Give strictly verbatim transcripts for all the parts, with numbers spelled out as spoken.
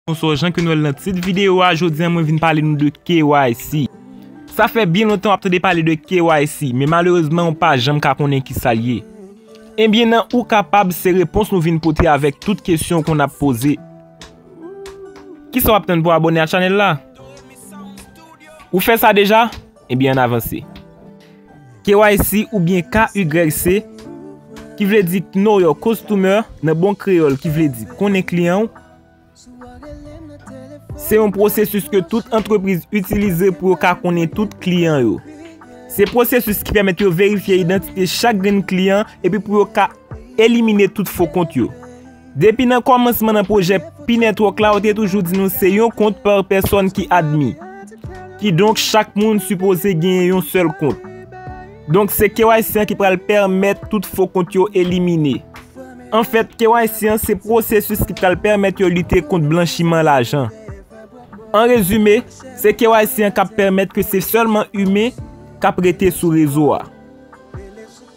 Bonswa, jan ke nou wè l nan tit videyo a, jodi a mwen vin pale nou de K Y C. Sa fè byen lontan w ap tande pale de K Y C, men malerezman ou pa janm ka konnen ki sa l ye. Ebyen nan Ou Kapab se repons nou vin pote avèk tout kesyon w konn ap poze. Kisa w ap tann pou abòne a chanèl la? Ou fè sa deja? Ebyen ann avanse. K Y C oubyen K Y C, ki vle di Know Your Customer nan bon kreyòl, ki vle di konnen kliyan w, se yon pwosesis ke tout antrepriz itilize pou yo ka konnen tout kliyan yo. Se pwosesis ki pèmèt yo verifye idantite chak grenn kliyan epi pou yo ka elimine tout fo kont yo. Depi nan kòmansman nan pwojè Pi Network la, yo te toujou di nou se yon kont pa pèsòn ki admi. Kidonk, chak moun sipoze genyen yon sèl kont. Donk, se K Y C an ki pral pèmèt tout fo kont yo elimine. Anfèt, K Y C an se pwosesis ki pral pèmèt yo lite kont blanchiman lajan. An rezime, se K Y C an k ap pèmèt ke se sèlman imen k ap rete sou rezo a.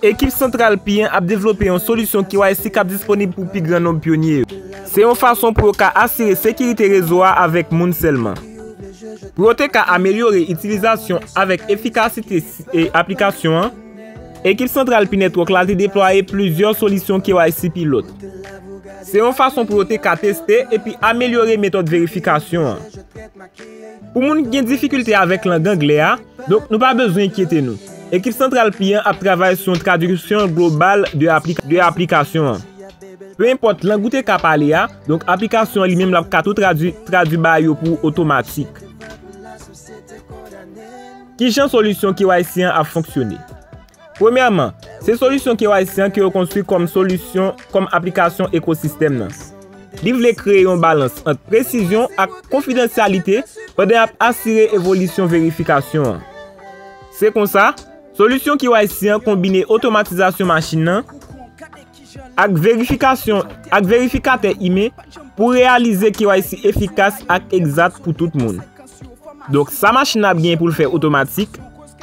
Ekip santral Pi an ap devlope yon solisyon K Y C k ap disponib pou pi gran nonb pyonye yo. Se yon fason pou yo ka asire sekirite rezo a avèk moun sèlman. Pou yo te ka amelyore itilizasyon avèk efikasite s-, e aplikasyon an, ekip santral Pi Network la te deplwaye plizyè solisyon K Y C pilòt. Se yon fason pou yo te ka teste epi amelyore metòd verifikasyon an. Pou moun ki gen difikilte avèk lang anglè a, donk nou pa bezwen enkyete nou. Ekip santral Pi an ap travay sou yon tradiksyon global de aplika-, de aplikasyon an. Pe enpòt lang ou te ka pale a, donk aplikasyon an li menm l ap ka tou tradui, tradui ba yo pou otomatik. Kijan solisyon K Y C an ap fonksyone? Premyèman, se solisyon K Y C an ke yo konstwi kòm solisyon, kòm aplikasyon ekosistèm nan. Li vle kreye yon balans ant presizyon ak konfidansyalite pandan y ap asire evolisyon verifikasyon an. Se konsa, solisyon K Y C an konbine otomatizasyon machin nan ak verifikasyon, ak verifikatè imen pou reyalize K Y C efikas ak egzat pou tout moun. Donk, sa machin nan ap genyen pou l fè otomatik,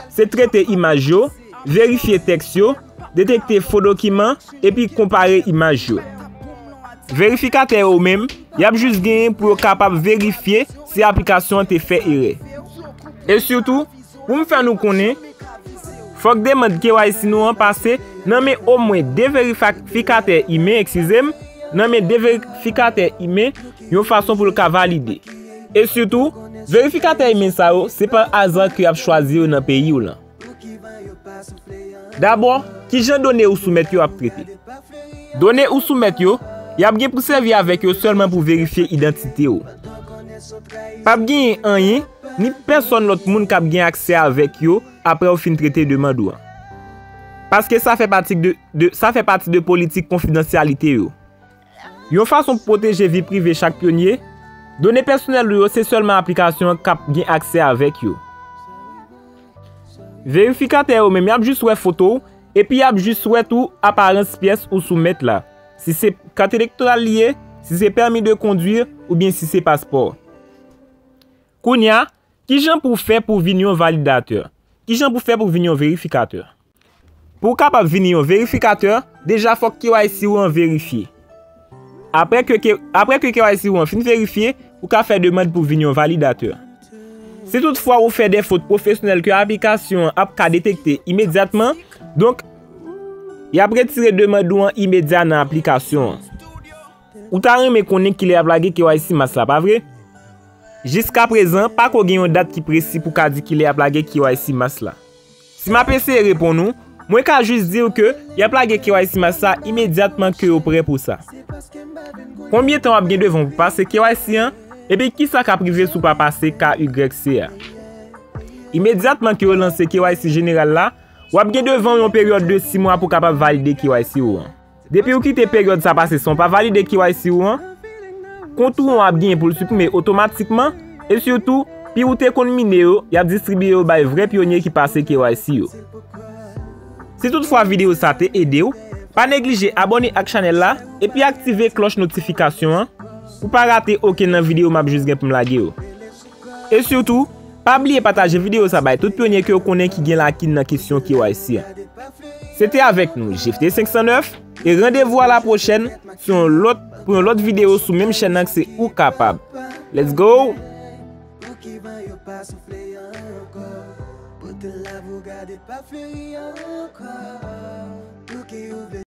se trete imaj yo, verifye tèks yo, detekte fo dokiman, epi konpare imaj yo. Verifikatè yo menm, y ap jis genyen pou yo kapab verifye si aplikasyon an te fè erè. E sitou, pou m fè nou konnen, fòk demann K Y C nou an pase nan men omwen de verifikatè imen, eskize m, nan men de verifikatè imen, yon fason pou l ka valide. E sitou, verifikatè imen sa yo, se pa aza ke y ap chwazi yo nan peyi w lan. Dabò, kijan done ou soumèt yo ap trete? Done ou soumèt yo, y ap gen pou sèvi avèk yo sèlman pou verifye idantite w. P ap genyen anyen, ni pèsòn lòt moun k ap gen aksè avèk yo apre w fin trete demann ou an. Paske sa fè pati de, de, sa fè pati de politik konfidansyalite yo. Yon fason pou pwoteje vi prive chak pyonye, done pèsonèl ou yo se sèlman aplikasyon an k ap gen aksè avèk yo. Verifikatè yo menm, y ap jis wè foto w, epi y ap jis wè tou aparans pyès ou soumèt la, si se kat elektoral li ye, si se pèmi de kondwi, oubyen si se paspò. Kounye a, kijan pou w fè pou w vin yon validatè? Kijan pou w fè pou w vin yon verifikatè? Pou w kapab vin yon verifikatè, deja fòk K Y C ou an verifye. Apre ke, ke, apre ke K Y C ou an fin verifye, ou ka fè demann pou vin yon validatè. Si toutfwa ou fè de fot pwofesyonèl ke aplikasyon an ap ka detekte imedyatman, donk, y ap retire demann ou an imedya nan aplikasyon an. Ou ta renmen konnen kilè y ap lage K Y C mas la, pa vre? Jiskaprezan, pako gen yon dat ki presi pou ka di kilè y ap lage K Y C mas la. Si m ap eseye reponn ou, mwen ka jis di w ke y ap lage K Y C mas la imedyatman ke yo prè pou sa. Konbyen tan w ap gen devan w pou pase K Y C an, epi kisa k ap rive si w pa pase K Y C a? Imedyatman ke yo lanse K Y C jeneral la, w ap gen devan w yon peryòd de sis mwa pou w kapab valide K Y C ou an. Depi w kite peryòd sa pase san w pa valide K Y C ou an, kont ou an ap genyen pou l siprime otomatikman, e sitou, pi ou te konn mine yo, y ap distribiye yo bay vrè pyonye ki pase K Y C yo. Si toutfwa videyo sa te ede w, pa neglije abòne ak chanèl la epi aktive klòch notifikasyon an pou pa rate okenn nan videyo m ap jis gen pou m lage yo. E sitou, pa bliye pataje videyo sa bay tout pyonye ke w konnen ki gen lakin nan kesyon K Y C an. Se te avèk nou, Jeff T senk san nèf, e randevou a la pwochèn sou yon lòt, pou yon lòt videyo sou menm chèn nan ki se Ou Kapab. Let's go! Pouki van yo pa soufle ankò? Pote lav ou gade pa fleri ankò? Pouki ou vle